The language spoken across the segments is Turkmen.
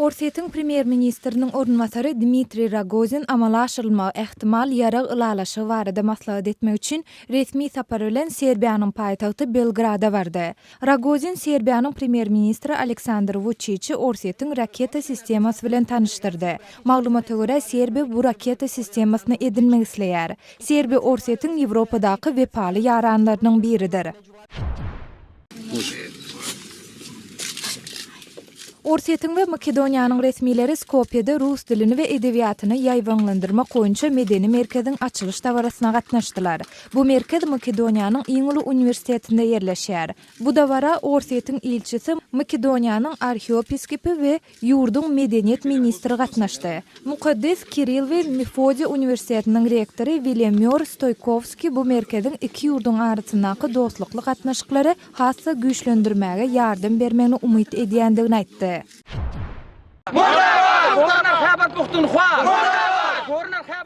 Orsýetiň premýer-ministriniň orunbasary Dmitriý Rogozin amala aşyrylmagy ähtimal ýarag ylalaşygy barada maslahat etmek üçin resmi sapar bilen Serbiýanyň paýtagty Belgrada bardy. Rogozin Serbiýanyň premýer-ministri Aleksandr Wuçiçi Orsýetiň raketa sistemasy bilen tanyşdyrdy. Maglumata görä, Serbiýa bu raketa sistemasyny edinmek isleýär. Serbiýa Orsýetiň Ýewropadaky wepaly ýaranlarynyň biridir. Orsýetiň we Makedoniýanyň resmileri Skopýede rus dilini we edebiýatyny ýaýbaňlandyrmak boýunça medeni merkeziň açylyş dabarasyna gatnaşdylar. Bu merkez Makedoniýanyň iň uly uniwersitetinde ýerleşýär. Bu dabara Orsýetiň ilçisi, Makedoniýanyň arhiopiskipi we Ýurduň medeniýet ministri gatnaşdy. Mukaddes Kirill we Mefodiý uniwersitetiniň rektory Wilemýor Stoýkowskiý bu merkeziň iki ýurduň arasyndaky dostlukly gatnaşyklary has-da güýçlendirmäge ýardam bermegini umyt edýändigini aýtdy.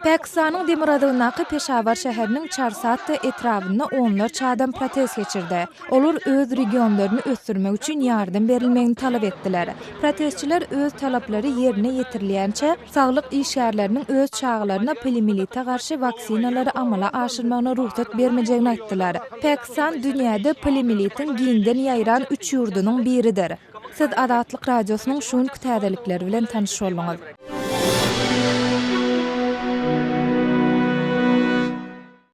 Pakistanyň demirgazygyndaky Peşawar şäheriniň Çarsatta etrabynda onlarça adam protest geçirdi. Olar öz regionlaryny ösdürmek üçin ýardam berilmegini talap etdiler. Protestçiler öz talaplary ýerine ýetirilýänçä, saglyk işgärleriniň öz çagalaryna poliomielite garşy waksinalary amala aşyrmagyna rugsat bermejegini aýtdylar. Pakistan dünýäde poliomielitiň giňden ýaýran üç ýurdunyň biridir. Siz Azatlyk Radiosynyň şu günki täzelikleri bilen tanyş bolduňyz.